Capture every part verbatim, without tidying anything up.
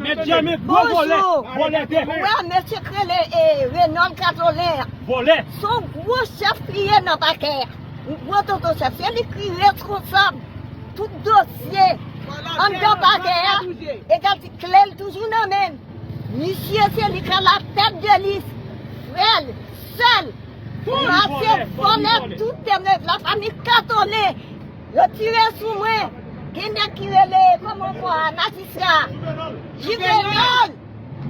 Mèt Jèmi, gwo vòlè, vòlè tè. Ou wè mesye k rele, e, Renold Catholin an. Vòlè. Se yon gwo chèf li ye nan pakè a. Yon gwo tonton chèf. Se li ki reskonsab tout dosye anndan pakè a. Egal ti kle l toujou nan men l. Misye se li k alatèt de lis. Frè l, sè l. Mache vòlè tout tè m nan, lafanmi Catholin. Yo tire sou mwen. Gen nèg ki rele, kòman ankò a, majistra. Juvenal.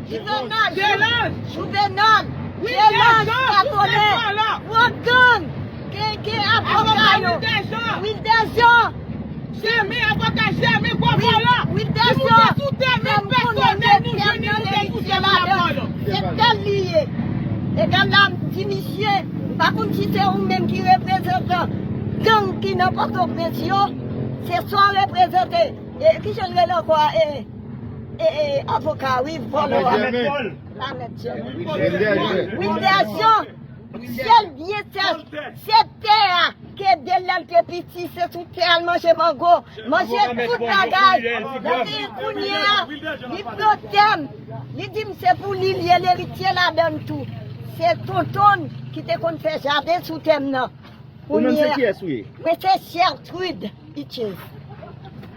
Juvenal. Juvenal. Juvenal Catholin. Gwo gang. Gen, gen avoka yo. Wilder Jean. Jèmi, avoka Jèmi, gwo vòlè. Wilder Jean. Fè m konnen ke tè m nan eritye ladan. Se tè l li ye. Egal la, m di misye, m pa konn si se ou menm ki reprezantan gang ki nan Pòtoprens yo, se sa w reprezante. E, ki jan l rele ankò a? E, e, e, avoka, wi, vòlè a. Lamèt Jèmi. Wilder Jean. Wilder Jean. Sèl byen tè, se tè a ke de lè l te piti, se sou tè a l manje mango, manje tout bagay. Epi kounye a, li pran tè m, li di m se pou li, li ye leritye ladan l tou. Se tonton l ki te konn fè jaden sou tè m nan. Ou menm se kiyès ou ye? Mwen se Gertrude Hitchens.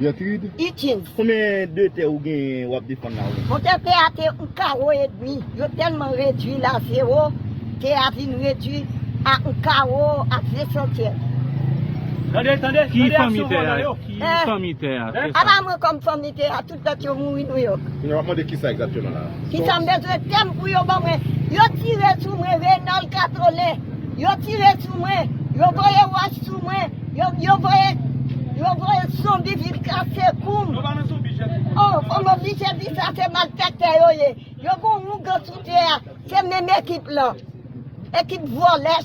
Gertrude? Hitchens. Konbyen de tè ou gen w ap defann la ou menm? Monchè, tè a te yon kawo edmi. Yo tèlman redwi l a zewo, tè a vin redwi a yon kawo ak de santyèm. Tande, tande, tande aksyon vòlè yo. Ki fanmi tè a? Ki fanmi tè a? Apa mwen kòm fanmi tè a, tout lòt yo mouri Nouyòk. Kounye a w ap mande kisa egzakteman la? Kisa m bezwen tè m pou yo ban mwen? Yo tire sou mwen, Renold Catholin. Yo tire sou mwen. Yo voye wòch sou mwen. Yo, yo voye, yo voye zonbi vin kase kou m. Oh, fò m oblije di sa, se malfektè yo ye. Yo gon ougan sou tè a. Se menm ekip lan. Ekip vòlè.